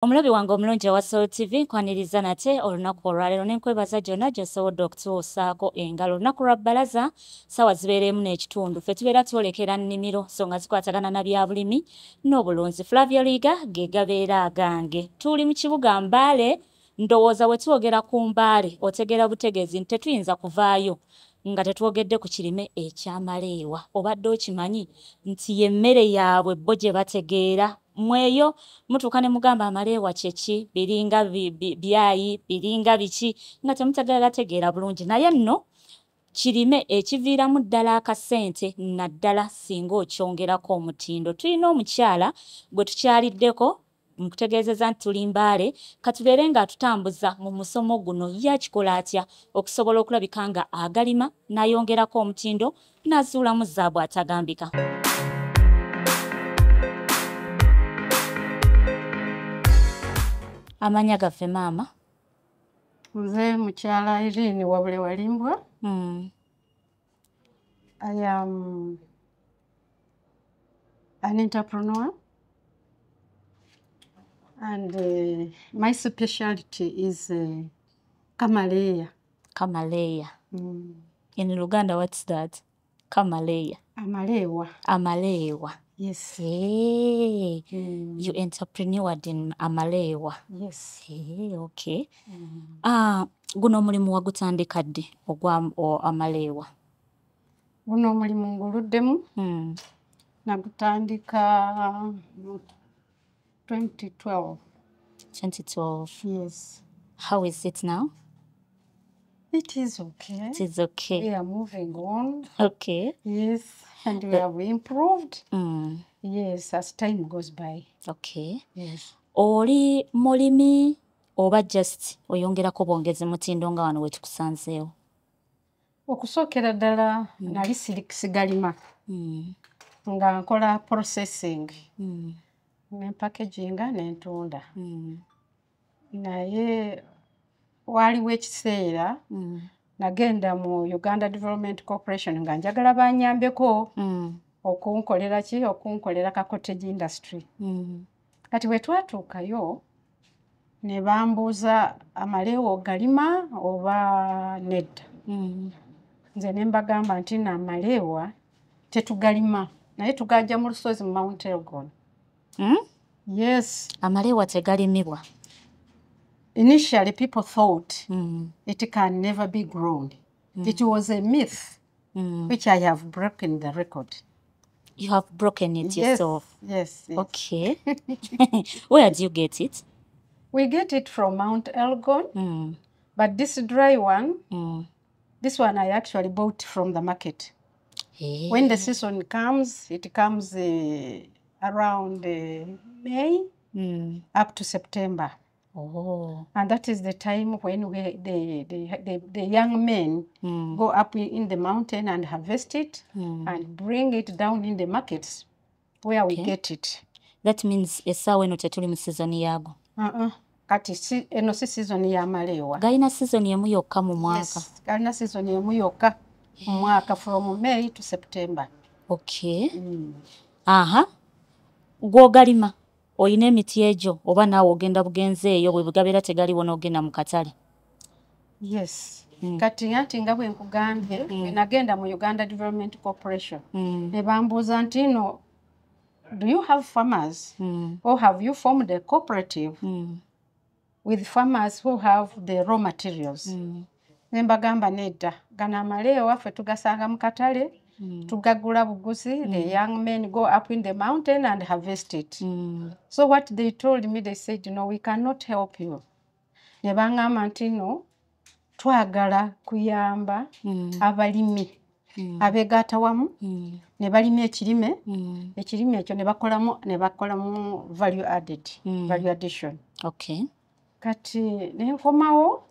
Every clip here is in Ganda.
Omulabi wange omulungi owa Soul TV, nkwaniriza nate olunaku olwaleero nenkwebaza gyonna gy'osobodde okutuusaako engalo. Olunaku lwa bbalaza, ssaawa zibeera 1:30, ffe tubeera twolekera nnimiro so nga zikwatagana na byabulimi n'obulunzi. Flavia Luyiga ge gabeera agange. Tuli mu kibuga Mbale, ndowooza bwe twogera ku Mbale otegeera butegeezi nti tetuyinza kuvaayo nga tetwogedde ku kirime eky'amaleewa. Obadde okimanyi nti y'emmere yaabwe bo gye bategeera? Mweyo mutuuka ne mugamba amaleewa kyeki, biringa byayi, biringa biki, nga temutegeerategeera bulungi, naye nno kirime ekiviiramu ddala akasente, naddala singa okyongerako omutindo. Tulina omukyala gwe tukyaliddeko, nkutegeezezza nti tuli Mbale, katubeere ng'atutambuza mu musomo guno. Ye akikola atya okusobola okulabika nga agalima n'ayongerako omutindo n'azuulamu zaabu atagambika? Amanya gaffe, maama? Nze mukyala Irene Wabule Walimbwa. I am an entrepreneur and my specialty is Kamaleya. Kamaleya. In Luganda, what's that? Kamaleya. Amalewa. Amalewa. Yes. Hey. You entrepreneured in amalewa. Yes. Hey, okay. Guno omulimu wagutandika ddi ogwa amalewa? Guno omulimu nguluddemu. Nagutandika mu 2012. 2012. Yes. How is it now? It is okay. It is okay. We are moving on. Okay. Yes, and we have improved. Yes, as time goes by. Okay. Yes. Oli mulimi oba just oyongerako bwongezi mutindo nga wano wetukusanzeewo? Okusookera ddala nali sigalima, nga nkola processing, ne packaginga n'entunda. Naye waaliwo ekiseera nagenda mu Uganda Development Corporation nga njagala banyambeko okunkolera ki, okunkolera ka cottage industry. Kati bwe twatuukayo ne bambuuza, amaleewo galima oba nedda? Nze ne mbagamba nti nno amaleewa tetugalima, naye tugajja mu lusozi mu Mount Elgon. Yes. Amaleewa tegalimibwa? Initially people thought it can never be grown. It was a myth which I have broken the record. You have broken it Yes, yourself? Yes. Okay. Where do you get it? We get it from Mount Elgon, but this dry one, this one I actually bought from the market. Hey. When the season comes, it comes around May up to September. Oh. And that is the time when the young men go up in the mountain and harvest it and bring it down in the markets where we get it. That means essaawa eno tetuli mu season yaago? Uh-uh. Kati si, eno si season y'amaleewa. Galina season emu yokka mu mwaka? Yes, galina season emu yokka mu mwaka, from May to September. Okay. Aha. Gw'ogalima oyina emiti egyo oba naawe ogenda bugenzi eyo bwe gabeera tegaliwo n'ogenda mu katale? Yes. Kati anti nga bwe nkugambye, nagenda mu Uganda Development Corporation ne bambuuza nti no, do you have farmers or have you formed a cooperative with farmers who have the raw materials? Ne mbagamba nedda, gano amaleewa ffe tugasanga mu katale, tugagula buguzi. The young men go up in the mountain and harvest it. So what they told me, they said, "No, we cannot help you." Ne baŋŋamba nti no, twagala kuyamba abalimi abeegatta wamu ne balima ekirime, ekirime ekyo ne bakolamu value added, value addition. Okay. Kati ne nkomawo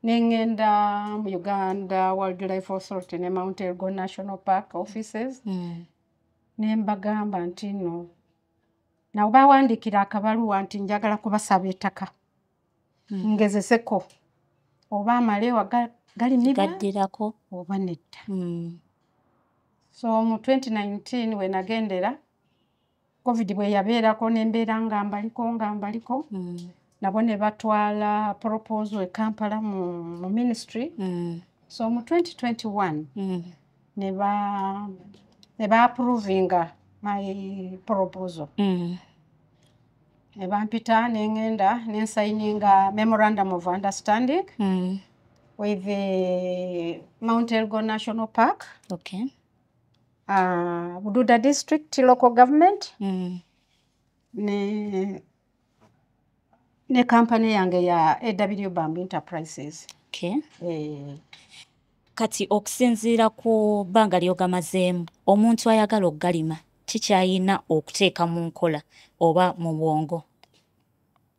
ne ŋŋenda mu Uganda Wildlife Authority ne Mount Elgon National Park offices, ne mbagamba nti no, nabo bawandiikira akabaluwa nti njagala kubasaba ettaka ngezeseko oba amaleewa galimibwa Gaddirako. oba nedda. So mu 2019 we nagendera COVID bwe yabeerako nembeera nga mbaliko nabo ne batwala proposal e Kampala mu ministry. So mu 2021 ne ba approvinga my proposal. Ne bampita ne ngenda ne nsayininga memorandum of understanding with the Mount Elgon National Park. Okay. Bududa District Local Government ne company yange ya AW Bamboo Enterprises. Okay. Kati okusinziira ku bbanga ly'ogamazeemu, omuntu ayagala okugalima kikyayina okuteeka mu nkola oba mu bwongo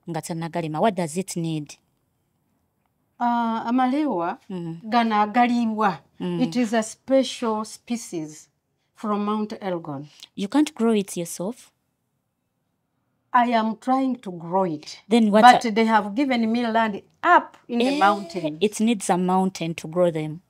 nga tannagalima? What does it need? Amalewa gano agaliibwa, it is a special species from Mount Elgon. You can't grow it yourself? I am trying to grow it. Then what? But they have given me land up in the mountain. It needs a mountain to grow them.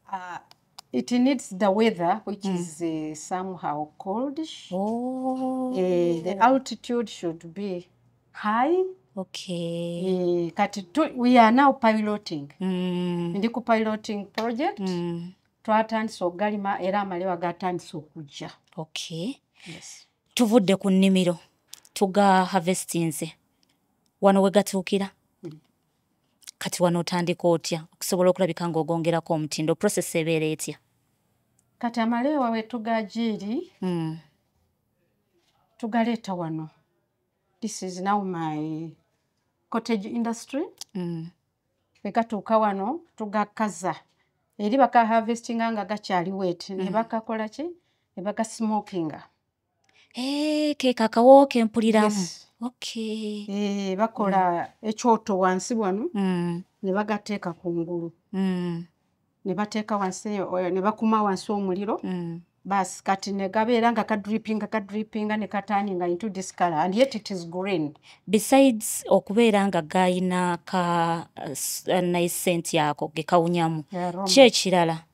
It needs the weather, which is somehow coldish. Oh. The altitude should be high. Okay. Kati we are now piloting. Ndi ku piloting project. Twatandise okugalima era amalewa gatandise okujja. Okay. Yes. Tuvudde ku nnimiro, tuga harvestinze. Wano we gatuukira. Kati wano otandika otya okusobola okulabika ng'ogongerako omutindo? Process ebeera etya? Kati amalewa we tugajiiri, tugaleeta wano. This is now my cottage industry. Bwe gatuuka wano tugakaza. Eri baka harvestinga nga gakyali wet, ne bakakola ki? Ne bagasmokinga. Ke akawoowo ke mpuliramu. Yes. Okay. Bakola ekyoto wansi wano ne bagateeka kungulu. Ne bateeka wansi, ne bakuma wansi omuliro. Basi kati ne gabeera nga kadrippinga ne katurninga into this color, and yet it is green. Besides okubeera nga gayina ka nice scent yako ge kawunyamu, ki ekirala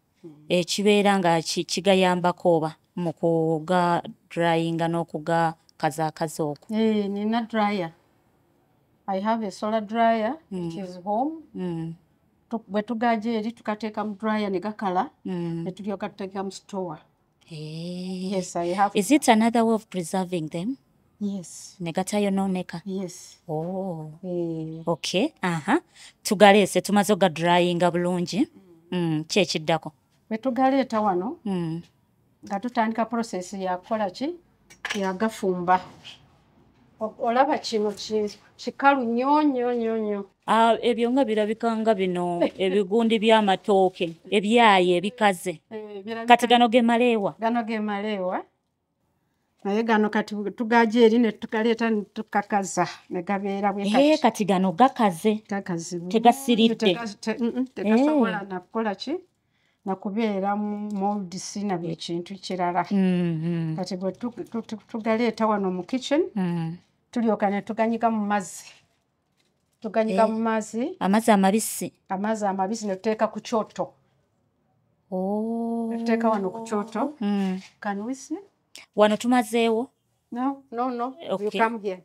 ekibeera nga kigayambako oba mu kuga dryinga n'okugakazaakaza okwo? Nina dryer. I have a solar dryer. It is home. Bwe tugaja eri tukateeka mu dryer ne gakala, ne tulyoka tuteeka mu store. Yes, I have. Is it another way of preserving them? Yes. Ne gatayonooneka? Yes. Oh. Okay. Aha. Tugaleese, tumaze ogadryinga bulungi. Ki ekiddako? Bwe tugaleeta wano, nga tutandika process ya kukola ki? Yagafumba. Olaba kino kikalu nnyo nnyo nnyo nnyo. Ebyo nga birabika nga bino ebigundi by'amatooke ebyayi ebikaze. Kati gano ge malewa? Gano ge malewa. Naye gano kati tugaja eri ne tukaleeta ne tukakaza ne gabeera bwe kati. Kati gano gakaze. Gakaze. Tegasiridde. Tegasobola na kukola ki? Na kubeera mu molds na buli kintu kirala. Kati bwe tugaleeta wano mu kitchen, tulyoka ne tuganyiga mu mazzi. Tuganyiga mu mazzi. Amazzi amabisi. Amazzi amabisi ne tuteeka ku kyoto. Oh. Ne tuteeka wano ku kyoto. Can we see? Wano tumazeewo? No, no, no. Okay. You come here.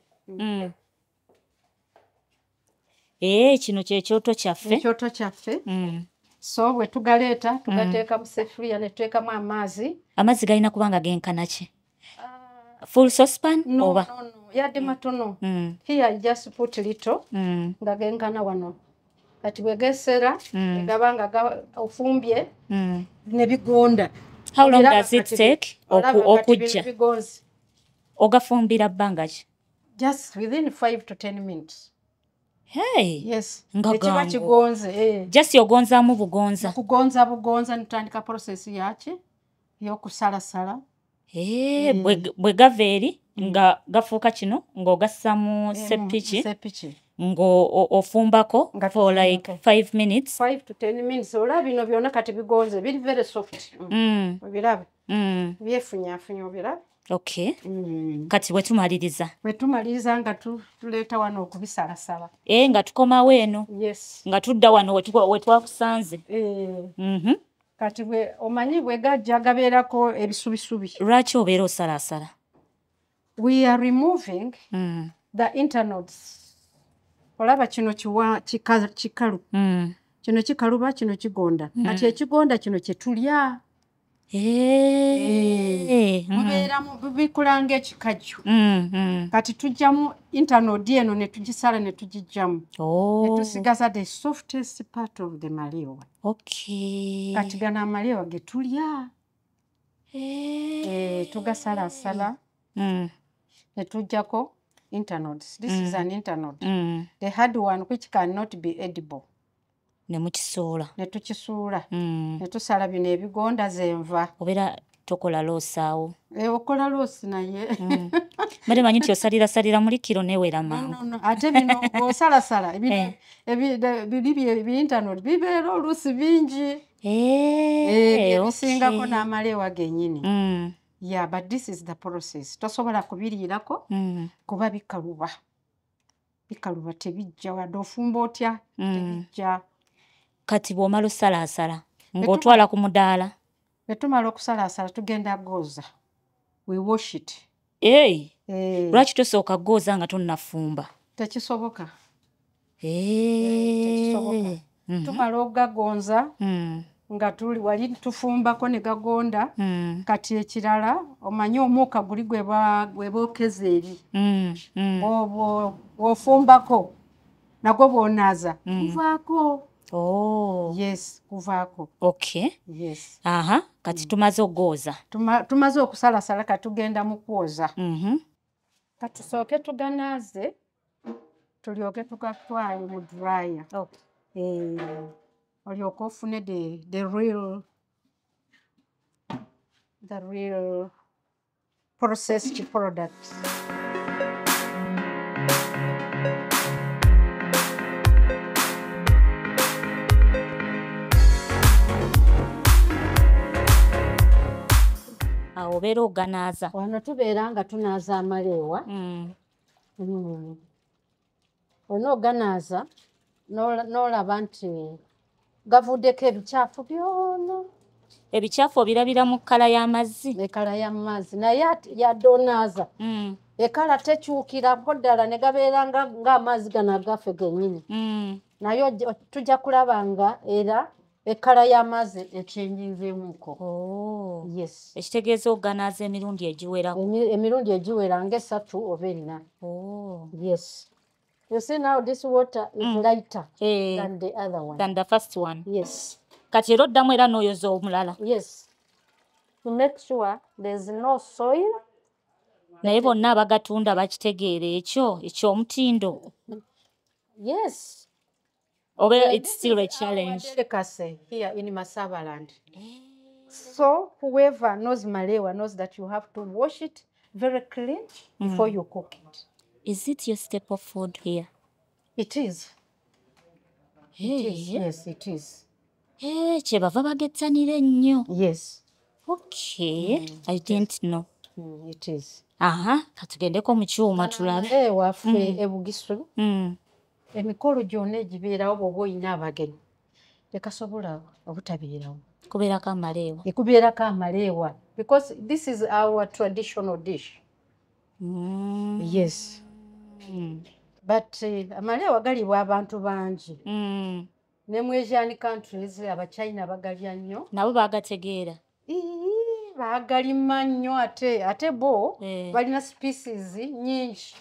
Kino kye kyoto kyaffe. Ekyoto kyaffe. So bwe tugaleeta tugateeka mu sefuriya ne tuteekamu amazzi. Amazzi galina kuba nga genkana ki? Full saucepan? No, oba? No, no. Yadde matono. Here I just put little nga genkana wano. Kati bwe gesera gaba nga ofumbye ne bigonda. How long does it take okujja? Ogafumbira bbanga ki? Just within 5 to 10 minutes. Hey. Yes. Ekiba kigonze. Just ogonzaamu bugonza. Kugonza bugonza nitandika process yaki y'okusalasala. Bwe gava eri nga gafuuka kino ng'ogassa mu sepiki ng'ofumbako for like 5 minutes. 5 to 10 minutes. Olaba bino byonna kati bigonze biri very soft. Obiraba. Byefunyafunya obiraba. Okay. Kati bwe tumaliriza. Bwe tumaliriza nga tuleeta wano okubisalasala. Nga tukomawo eno. Yes. Nga tudda wano we twakusanze. Kati bwe omanyi bwe gajja gabeerako ebisubisubi. Lwaki obeera osalasala? We are removing the internodes. Olaba kino kikalu. Kino kikaluba, kino kigonda. Kati ekigonda kino kye tulya. Mubeeramu bikula ng'ekikajjo. Kati tuggyamu internode eno ne tugisala ne tugiggyamu. Ne tusigaza the softest part of the malewa. Kati gano amalewa ge tulya. Tugasalasala. Ne tuggyako internodes. This is an internode. The hard one which cannot be edible. Ne mukisuula. Ne tukisuula. Ne tusala bino ebigonda zenva. Obeera tokola loss awo. Okola loss naye. Mbadde manyi nti osalirasalira muli kiro neewera mangu. No. Ate bino bw'osalasala biri bi internode bibeera oluusi bingi. Ebisingako n'amalewa gennyini. Yeah, but this is the process. Tosobola kubiriirako kuba bikaluba. Bikaluba tebijja wadde ofumba otya tebijja. Kati bw'omala osalaasala ng'otwala ku mudaala. Bwe tumala okusalaasala tugenda gooza. We wash it. Lwaki tosooka gooza nga tonnafumba? Tekisoboka. Tekisoboka. Tumala okugagonza nga tuli wali tufumbako ne gagonda. Kati ekirala omanyi omukka guli gwe bookeza eri. Obwo ofumbako nagwo bw'onaaza kuvaako. Yes, kuvaako. Okay. Yes. Kati tumaze okugooza. Tumaze okusalasala kati tugenda mu kwoza. Kati tusooke tuganaaze tulyoke tugatwale mu dryer. Olyoke ofune the real processed product. Obeera oganaaza. Wano tubeera nga tunaaza amalewa. Ono oganaaza n'olaba nti gavuddeko ebikyafu byonna. Ebikyafu obirabira mu kkala y'amazzi. Ekkala y'amazzi naye yadde onaaza. Ekkala tekyukirako ddala ne gabeera ng'amazzi gano agaffe gennyini. Naye tujja kulaba nga era ekkala y'amazzi ekyenjizeemuko. Yes. Ekitegeeza okuganaaza emirundi egiwerako. Emirundi egiwera ng'esatu oba ena. Yes. You see now this water is lighter than the other one. Than the first one. Yes. Kati era oddamu era n'oyoza omulala. Yes. To make sure there's no soil. Naye bonna abagatunda bakitegeera ekyo eky'omutindo. Yes. Oba it's still a challenge. Delicacy here in Masabaland. So whoever knows malewa knows that you have to wash it very clean before you cook it. Is it your staple food here? It is. It is. Yes, it is. Kyebava bagettanira ennyo. Yes. Okay, I didn't know. It is. Katugendeko mu kyuma tulabe. Waffe ebugisu. Emikolo gyonna egibeerawo bw'oba oyina abagenyi tekasobola obutabeerawo. Kubeerako amalewa. Ekubeerako amalewa because this is our traditional dish. Yes. But amalewa galibwa abantu bangi. Ne mu Asian countries Abachina bagalya nnyo. Nabo bagategeera. Bagalima nnyo ate bo balina species nnyingi.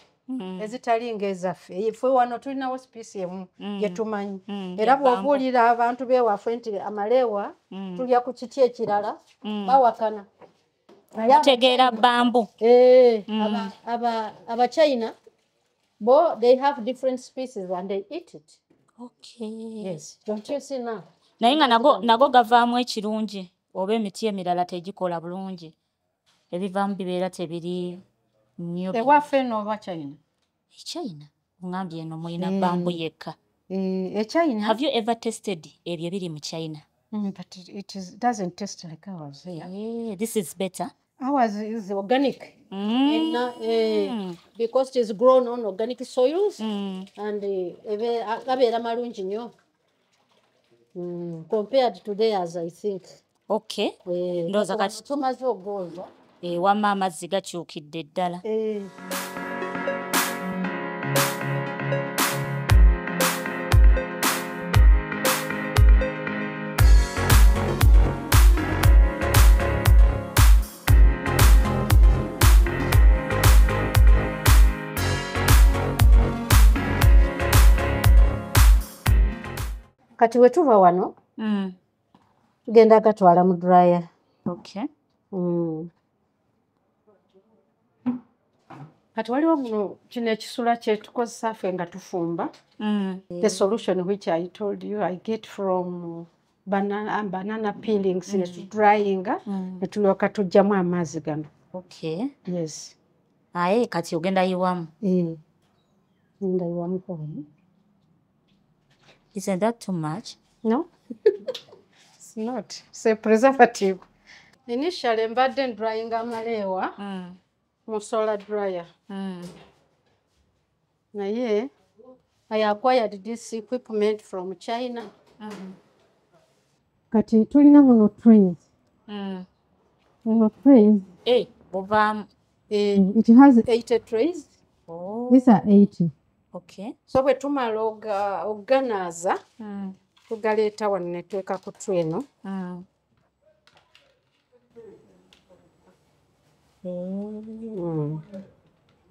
Ezitali ng'ezaffe. Ffe wano tulinawo species emu gye tumanyi. Era bw'obuulira abantu b'ewaffe nti amalewa tulya ku kiti ekirala bawakana. Tegeera bambu. Abachina bo they have different species and they eat it. Okay. Yes. Don't you see now? Naye nga nago gavaamu ekirungi oba emiti emirala tegikola bulungi. Ebivaamu bibeera tebiri nnyo. Ewaffe eno oba China? China. Ongambye eno mulina bambu yekka. China. Have you ever tasted ebyo ebiri mu China? But it doesn't taste like ours here. This is better. Ours is organic. Because it is grown on organic soils and gabeera malungi nnyo compared to theirs, I think. Okay. Ndowooza kati tumaze okwoza. Wamma amazzi gakyukidde ddala. Kati we tuva wano tugenda gatwala mu dryer. Okay. Kati waliwo muno kino ekisula kye tukozesa ffe nga tufumba. The solution which I told you I get from banana peelings ne tudryinga ne tulyoka tuggyamu amazzi gano. Okay. Yes. Aye kati ogenda yiwamu. Ngenda yiwamuko wano. Isn't that too much? No, it's not. It's a preservative. Initially, mbadde drying amalewa mu solar dryer. Naye, I acquired this equipment from China. Kati tulina muno trays. Muno trays. Buvaamu. It has 80 trays. Oh. These are 80. Okay. So bwe tumala oganaaza tugaleeta wano ne tuteeka ku tray eno.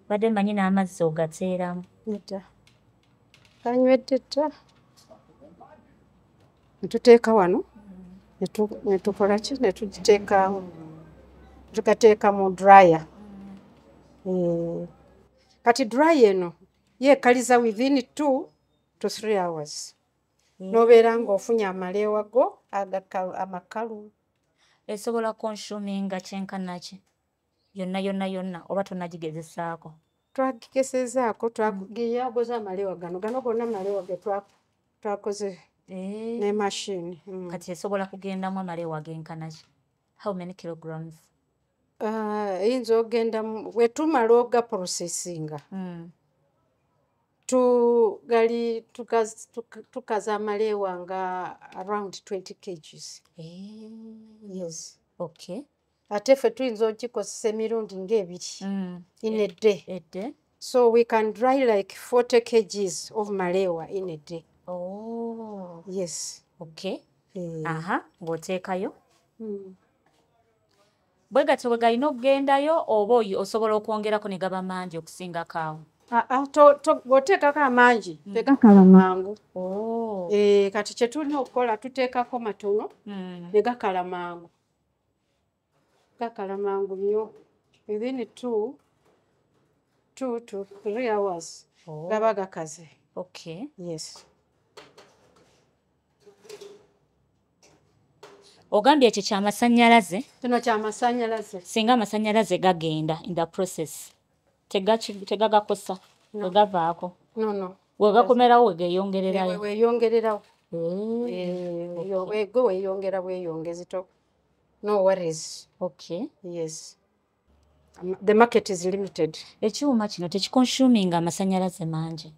Badde mmanyi n'amazzi ogateeramu. Nedda. Ganywedde dda. Ne tuteeka wano ne tukola ki ne tugiteeka tugateeka mu dryer. Kati dryer eno yeekaliza within 2 to 3 hours. N'obeera ng'ofunye amalewa go amakalu. Esobola consuminga kyenkana ki? Yonna yonna yonna oba tonnagigezesaako? Twagigezezaako twagoze amalewa gano. Gano gonna malewa ge twakoze ne machine. Kati esobola kugendamu amalewa genkana ki? How many kilograms? Eyinza ogendamu bwe tumala ogaprocessinga. Tukaza amalewa nga around 20 kgs. Yes. Okay. Ate ffe tuyinza ogikozesa emirundi ng'ebiri in a day. A day. So we can dry like 40 kgs of malewa in a day. Oh. Yes. Okay. Aha, ng'oteekayo. Bwe gatyo bwe galina okugendayo oba osobola okwongerako ne gaba mangi okusingako awo? Bw'oteekako amangi tegakala mangu. Kati kye tulina okukola tuteekako matono ne gakala mangu. Gakala mangu nnyo. Within 2 to 3 hours gaba gakaze. Okay. Yes. Ogambye ekyo kyamasannyalaze? Kino kyamasannyalaze. Singa amasannyalaze gagenda in the process tegagakosa, wegavaako. No, no. Wegakomerawo wegeeyongererayo. Weeyongererawo. Gwe weeyongera bweyongezi to. No worries. Okay. Yes. The market is limited. Ekyuma kino tekiconsuminga amasannyalaze mangi?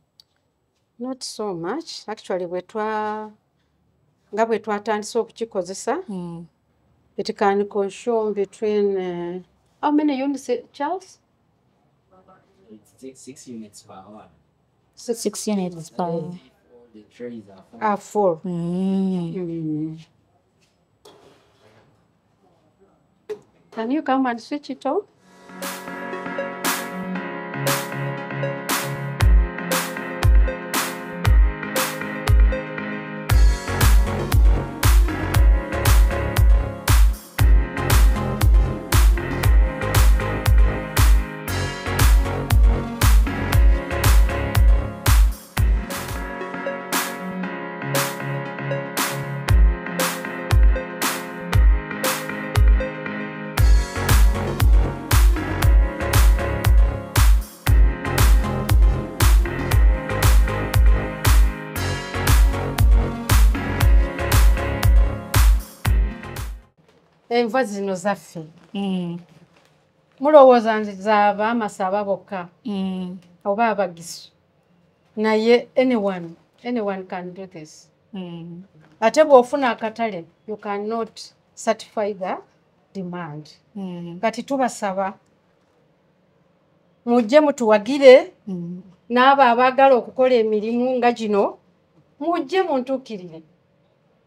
Not so much. Actually, nga bwe twatandise okukikozesa, it can consume between how many units, Charles? It's 6 units per hour. 6 units per hour. The trays are full. Are full. Can you come and switch it on? Enva zino zaffe. Mulowooza nti zaaba amasaba bokka oba abagisu. Naye anyone can do this. Ate bw'ofuna akatale, you cannot certify demand. Kati tubasaba mujje mutuwagire, n'abo abaagala okukola emirimu nga gino mujje muntuukirire,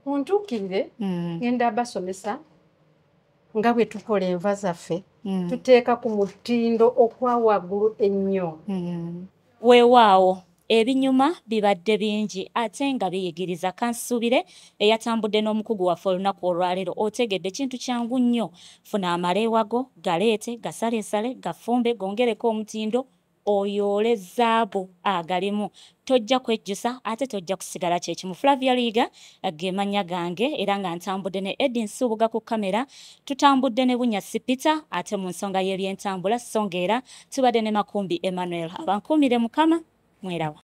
muntuukirire. Ngenda basomesa nga bwe tukola enva zaffe, tuteeka ku mutindo okwa waggulu ennyo. Weewaawo ebinyuma bibadde bingi ate nga biyigiriza. Kansuubire eyatambudde n'omukugu waffe olunaku olwaleero otegedde kintu kyangu nnyo. Funa amaleewago, galeete, gasaleesale, gafumbe, gongereko omutindo, oyoole zaabu agalimu. Tojja kwejjusa ate tojja kusigala kyekimu. Flavia Luyiga ge mannya gange, era nga ntambudde ne Eddie Nsubuga ku kamera, tutambudde ne Bunyasi Peter ate mu nsonga y'ebyentambula, so ng'era tubadde ne Makumbi Emmanuel. Abankuumire Mukama, mwerawa.